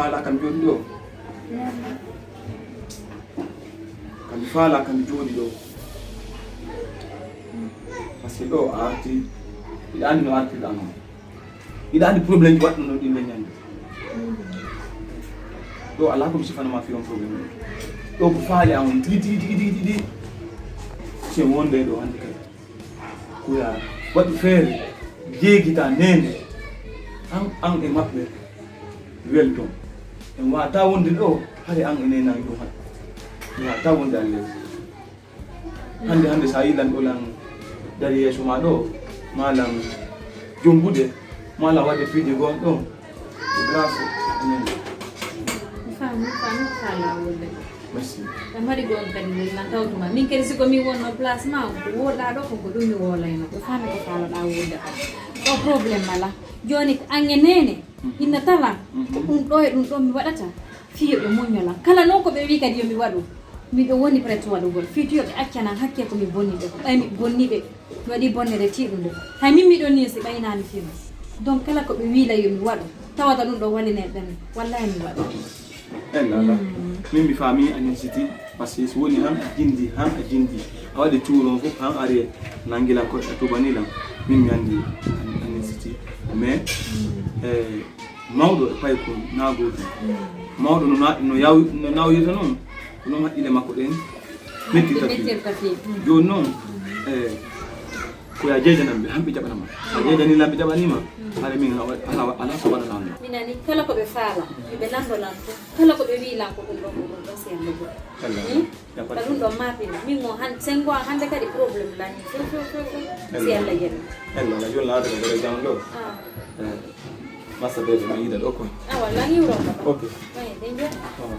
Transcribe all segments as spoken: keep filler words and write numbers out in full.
Ala kam jooɗi ɗo. Kam mi faala kam mi jooɗi ɗo. Parce que ɗo a arti, hiɗa anndi no artirɗa noon. Hiɗa anndi problème ji waɗɗo no ɗin le ñande. Ɗo ala ko mi sifanama fi on problème. Ɗo ko faale am on tigi, tigi, tigi, tigi, tigi. Si en wonde ɗo hannde kadi. Kuya waɗi feere jeegita nene. An, an e maɓɓe welton. En wata wonde ɗo, hari an e nenaji ɗum haɗa. En wata wonde alle. Hannde, hannde, so a yi lan ɗo lan dari yeeso ma ɗo, ma lan jombude, ma lan waɗde piiji gon ɗo. Ko grâce amen. Mi faami, mi faami ko faa laawol de. Merci. Ɗam haɗi gon kadi nde lan tawtuma. Min kadi si ko min wonno place ma, ko woɗɗa ɗo, ko ko ɗum mi wolayno. Mi faami ko faaloɗa wonde ɗo. Ɗo problème ala. Jooni ko an e nene, inna tala, ko ɗum ɗo e ɗum ɗo mi waɗata. Fii yo ɓe muññolan. Kala noon ko ɓe wii kadi yo mi waɗu, miɗo woni prêt waɗugol. Fii tun yo ɓe accanan hakke ko mi bonni ɓe. Ɓay mi bonni ɓe, mi waɗi bonnere tiiɗunde. Hay min miɗo nii si ɓaynaami fii ma. Donc kala ko ɓe wii lan yo mi waɗu, tawata ɗum ɗo wallinay ɓen, wallahi mi waɗu. Ella ala. Min mi faami a necessity, parce que so woni han a jindi, han a jindi. A waɗi tuuron fof, han ari nangila ko a tubani lan. Min mi anndi a necessity. Mais, eh, Mawɗo e paykun na gootum. Mawɗo no na-, no yaw-, no nawyirta noon, ko noon haqqille makko ɗen mettirta fii. Mettirta fii. Jooni noon, eh, ko ya jeejanan ɓe, han ɓe jaɓanama. A jeejani lan ɓe jaɓanima, hara min ala, ala, ala ko waɗanam. Mi nani kala ko ɓe faala, ɓe nanndo lan fof. Kala ko ɓe wii lan ko ɗum ɗon, ko ɗum ɗon si en lobbo. Kala. Hmm? Ka ɗum ɗon maapinɗo. Min mo han-, sengo an hannde kadi problème lani. Few, few, few, few. Si Allah jaɓi. Ella, ala jooni laata ko dere jam ɗo. Ah. Eh, massa bebe mi yiida ɗo ko. Awa, lan yiwro ko. Ok. Oye, ɗen jam. Ah.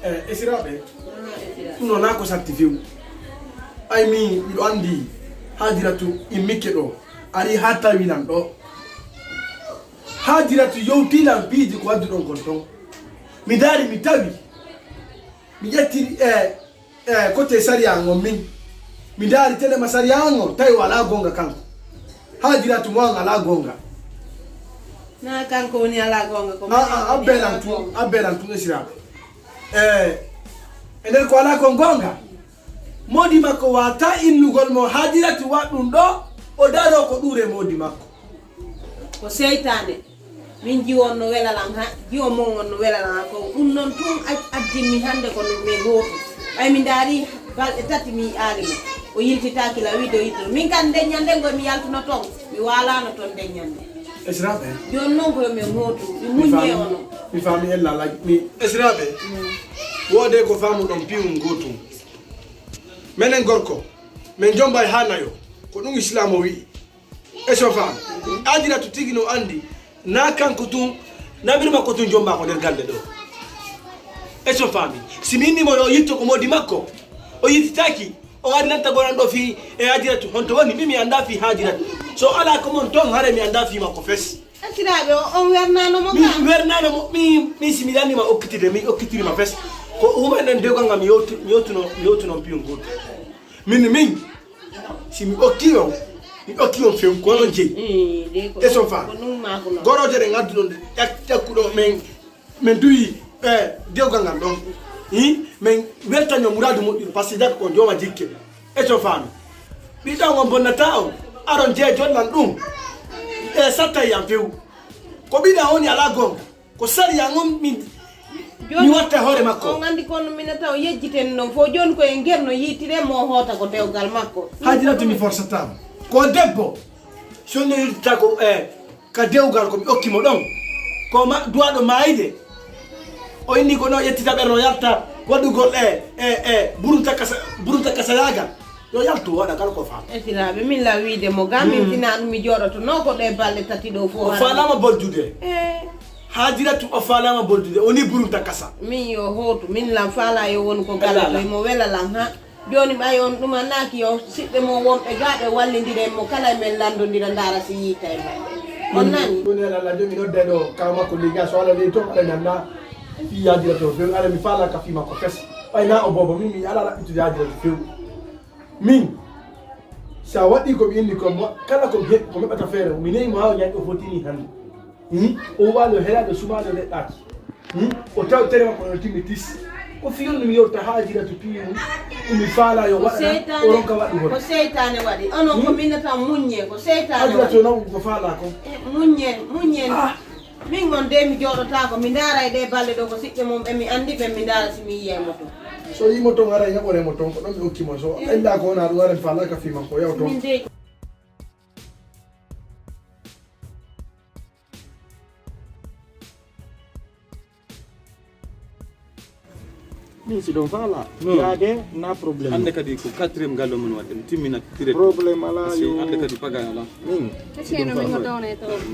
Eh, esiraaɓe, ɗum noon naa ko satti few. Ay min, miɗo anndi Haadiratu immikke ɗo, ari haa tawi lan ɗo. Haadiratu yewti lan piiji ko wadduɗon kon ton. Mi daari, mi tawi. Mi ƴetti, eh, Eh, kote sariya on min. Mi ndaari telema sariya on, tawi o alaa goonga kanko. Haadiratu mo an alaa goonga. Na kanko woni alaa goonga ko. A, a, abbe lan tun, abbe lan tun esiraaɓe. Eh, e nder ko alaa kon goonga. Moodi makko wata innugol mo Haadiratu waɗ ɗum ɗo, o daroo ko ɗuure moodi makko. Ko seytaane. Min jiwo on no wela lan ha, jiwo mon on no wela lan ha ko ɗum noon tun ad-, addinmi hannde ko min hootu. Ɓay mi ndaari balɗe tati mi yi'aali mo. O yiltitaaki la wiide o yiltino. Min kan nden ñande ngo mi yaltuno ton, mi waalaano ton nden ñande. Esiraaɓe. Jooni noon ko yo min hootu, mi muññe faami, ono. Mi faami ella laaj, mi esiraaɓe. Mm. Woodee ko faamuɗon piiwum gootum. Menen gorko, men jombay haa nayo. Ko ɗum Islaam o wi'i. Est-ce que on faami? Haadiratu tigi no anndi, na kanko tun, namiri makko tun jomba ko nder galle ɗo. Est-ce que on faami? Si mi inni mo yo yitto ko moodi makko, o yittitaaki, o ari nanta gonan ɗo fii e Haadiratu. Honto woni? Mi, mi anndaa fii Haadiratu. So alaa ko mon ton, hare mi anndaa fii makko fes. Esiraaɓe o, on wernaano mo mi, ka? Mi wernaano mo, mi, mi si mi danni ma okkitide, mi okkitiri ma fes. Ko uma nden dewgal ngam mi yewtu-, mi yewtuno, mi yewtuno piyon gooto. Min, min, si mi okki on, mi okki on few, ko onon jeyi. Eh, de ko e son ɗum, fa. Ko ɗum maa ko non. Gorooje ɗe ngadduɗon ɗe, ƴak-, ƴakkuɗon men, men duwi, eh, dewgal ngal ɗon. Hi, men weltanyo muraadu moƴƴuɗo, par ce que jakko ko jooma jikke. E son faami. Ɓiɗɗo on bonnata on, aron jeejollan ɗum. E satta yam few. Ko ɓiɗa woni alaa goonga. Ko sariya ngon mi, mi watta hoore makko. On anndi kono mina taw yejjiten non fof. Jooni ko e nder no yiitire mo hoota ko dewgal makko. Haadiratu mi forsata. Ko debbo. Sonno yiltita ko, eh, ka dewgal ko mi okki mo ɗon. Ko ma, duwaɗo maayde. O inni ko no ƴettita ɓerno yalta waɗugol, eh, eh, eh, burunta kasa, burunta kasa yaagal. Yo yaltu waɗa kala ko faam. Esiraaɓe, min la wiide mo ga, min fina ɗum mi jooɗoto no ko ɗe balɗe tati ɗo fof. O faalaama boldude. Eh. Haadiratu o faalaama boldude, o ni burunta kasa. Min yo hootu, min lan faala yo won ko galle to mo wela lan ha. Jooni ɓay on ɗuma naaki yo siɓɓe mo wonɓe ga ɓe wallindire mo kala men landondira ndaara si yiitay mo. On nani? Ɗum ne ala jomi nodde ɗo kaw makko liga so ala ley to ala nanna. Fi Haadiratu o ala mi faala ka fi makko fes. Ɓay na o boobo, min mi alaa laɓɓitude haajiraaji few. Min, si a waɗi ko mi inni ko, mo, kala ko mi heɓi, ko mi heɓata feere, mi nehi mo haa o ñaƴi o fotini hannde. Hmm? O waali o helaade sumaade o leɗɗaaki. Hmm? O taw tere makko no timmi tis. Ko fiyol mi yewta haajiratu piyi mum. Umi faala yo waɗa, o ronka waɗugol. Ko seytaane waɗi. Onon ko minnata muññe, ko seytaane waɗi. Haajiratu yo naw ko faala ko. Eh, muññe, muññe. Ah. Min on de mi jooɗotaako, mi ndaara e ɗee balɗe ɗo ko siɓɓe mum ɓe mi anndi ɓen, mi ndaara si mi yiyay mo toon. So yii mo toon, ara e naɓore mo toon, ko ɗon mi okki mo. So illa ko wona ɗum, ara mi faala ka fii makko, yaw toon. Min de Min si ɗon faala. Non. Yaade na problème. Hannde kadi ko quatrième gallo mon waɗde, mi timmina tirette. Problème alaa. Parce que yo hannde kadi pagay alaa. Min si ɗon faala.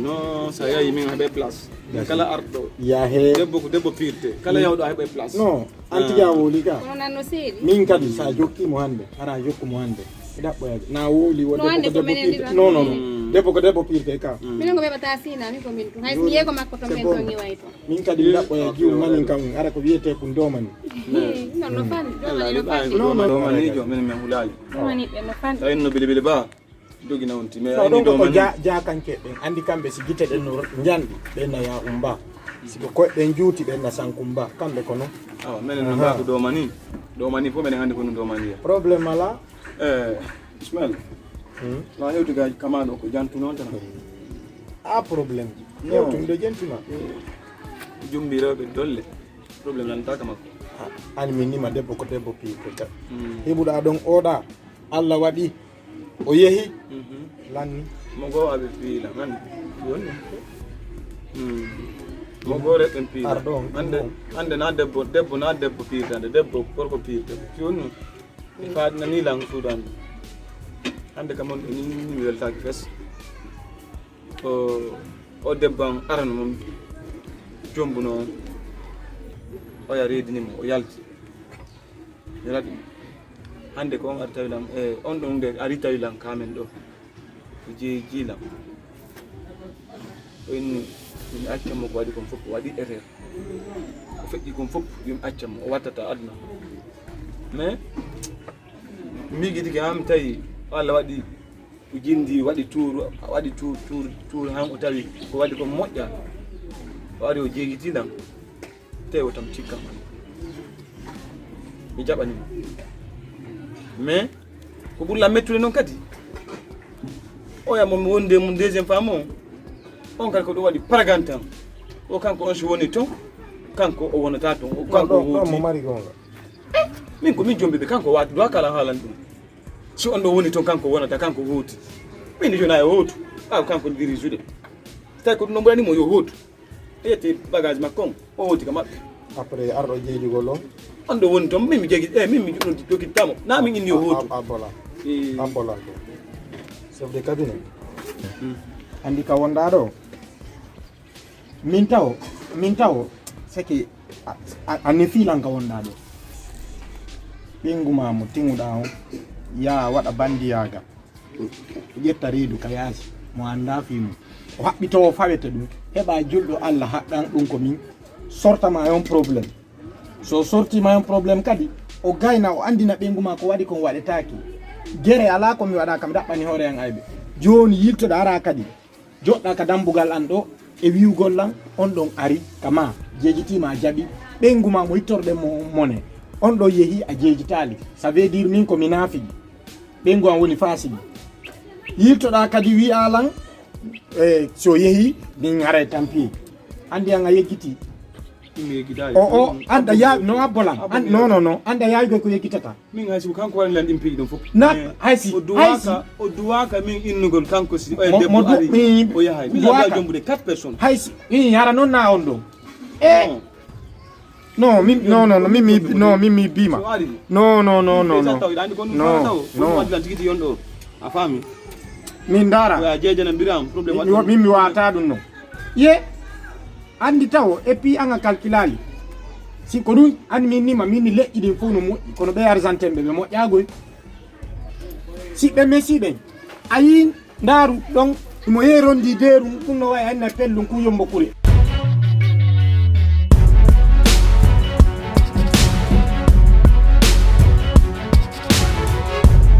Non, so a yahi min heɓe place. Min kala arɗo. Yahe. Debbo ko debbo pirte. Kala yawɗo a heɓe place. Non. An tigi a woli ka. Kono nan no seedi. Min kadi sa jokki mo hannde, hara jokku mo hannde. Ɗaɓɓoya na wowli wo. No debbo hannde ko ko debbo minen pirte. Ɗiɗo. Non, non, non. Mm. Debbo ko debbo pirte ka. Mm. Minen ko ɓeɓata sina, min ko min tun. Hay so yeego makko to c'est men bon. To ngiway to. Min kadi mi ɗaɓɓoya jiwu mamin kam, ara ko wiyete kun domani. Non, no fani. Domani no fani. Non, non, non. Domanijo, min min hulaali. Domani ɓe no fani. Tawi no bili bili ba. Jogina on ti, mais so ayni ɗon ko domani. Ja-, jaakanke ɓen, anndi kamɓe si gite ɗen no njanɗi, ɓen na ya umba. Si ko koye ɗen juuti, ɓen na sankumba. Kamɓe kono. Awa, menen no mbaako domani. Domani fof menen anndi ko no domani ya. Problème alaa. Eh, Ismaël. Hmm? Ma hewti ga kama ɗo ko jantu noon tan. A problème. Non. Hewtu miɗo jentuna. Jumbi rewɓe dolle. Problème lan taka makko. A, ani min nima debbo ko debbo piiko ta. Hmm. Heɓuɗa ɗon oɗa. Allah waɗi. O yehi. Mhm. Lanni. Mo goo aɓe piila, nani? Woni. Hmm. Mo goo reɗɗen piila. Pardon. Hannde, hannde na debbo, debbo na debbo piirtande, debbo gorko piirte. Woni. Mi faadina ni lan suudu hannde. Hannde kam on ni mi weltaaki fes. O, o debbo an arano mum jombuno on. Oya reedini mo, o yalti. Yalti. Hannde ko on ari tawi lan, e, on ɗon nde ari tawi lan ka men ɗo. O jeeji lan. O inni, mi acca mo ko waɗi kon fof, o waɗi erreur. O feƴƴi kon fof, yo mi acca mo, o wattata aduna. Mais, mi miijitike haa mi tawi Allah waɗi o jindi, waɗi tuuru, waɗi tuur, tuur, tuur, han o tawi ko waɗi kon moƴƴa. O ari o jeejiti lan. Tewo tan cikkam. Mi jaɓani mo. Mais, ko ɓurla mettude noon kadi. Oya mo mi wonde mum deuxième femme o. On kadi ko ɗum waɗi paragantam. O kanko on si woni toon, kanko o wonata toon. O kanko o hooti. Mo mari gonga. Eh, min ko min jombi ɓe, kanko waati, ɗo kala haalan ɗum. Si on ɗo woni toon, kanko wonata, kanko hooti. Min jona e hootu. Aw, kanko diri jude. Tawi ko ɗum no mburani mo yo hootu. E ƴetti bagage makko on, o hooti ka maɓɓe. Après, arɗo jeejugol on? On ɗo woni toon, min mi jegi, eh, min mi jogittamo. Na min inni yo hootu. A, a, a bola. Eh. A bola ko. Chef de cabinet. Hmm. Anndi ka wonɗaa ɗo? Min tawo, min tawo, seke a, a, a nefi lan ka wonɗaa ɗo. Ɓeyngu ma mo tiŋuɗaa on, yaa waɗa bandiyaagal. Ƴetta reedu ka yaasi, mo anndaa fii mum. O haɓɓitoowo fawete ɗum, heɓa julɗo Allah haɗɗan ɗum ko min sorta ma on problème. So sorti ma on problème kadi, o gayna, o anndina ɓeyngu ma ko waɗi kon waɗetaaki. Gere alaa ko mi waɗa, kam ɗaɓɓani hoore an ayɓe. Jooni yiltoɗa ara kadi. Joɗɗa ka dambugal an ɗo, e wi'ugol lan, on ɗon ari ka ma, jeejitiima a jaɓi, ɓeyngu ma mo ittorɗen mo mone, on ɗon yehi a jeejitaali. Ça veut dire min ko mi naafigi. Ɓeyngu an woni faasigi. Yiltoɗa kadi wi'a lan, e, so yehi, min haray tampi. Anndi an a yeggiti. Mi yeggitaali. O, o, anda ya-, no abbo lan. Abbo an, mi non, non, non. Anda yaayugol ko yeggitata. Min hay si ko kanko waɗani lan ɗin piiji ɗon fof. Na, eh, hay si, o hay si. Duwaaka, o duwaaka min innugol kanko si, eh, mo, debbo mo du-, ari, mi, o yahay. Min duwaaka. Landaa jombude quatre personnes. Hay si, mi hara non na on ɗo. Eh. Non. Non, min, non, non, non, min mi, non, min mi bima. So ari. Non, non, non, non, non. Taw, iɗa andi ko ɗum non, fana taw, ko ɗum non. Waddi lan tigi tigi on ɗo. A faami? Min ndaara. Ko ya jeejana mbiram, problème waɗi. Min, min mi wata ɗum non. Ye. Anndi tawo, et puis an a calculali. Si ko ɗum, an min nima, min ni leƴƴi ɗin fof no moƴƴi, kono ɓe argentin ɓe, ɓe moƴƴagoy. Si ɓe mesi ɓen, a yii ndaaru ɗon, imo yerondi deerum, ɗum no wayi anna pellum ku yombo kure.